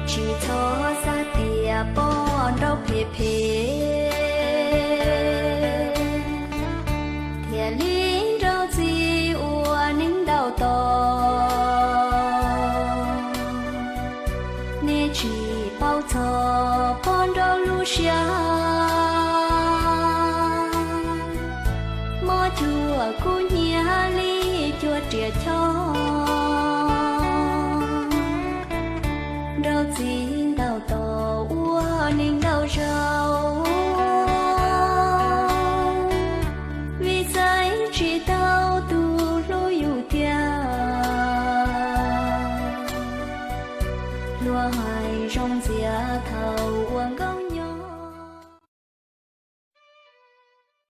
Tsis txhob xav tias poj nraug phem phem thiaj li nrauj txiv ua neeg ntaus tos. Nej tsis paub txog poj nraug lub siab, mob cuag kub hnyiab li cuag riam choj. Nrauj txiv ntaus tos ua neeg ntaus zaus, vim xaiv tsis tau tus hlub yus tiag. Luag hais zoo ntxias thaum ua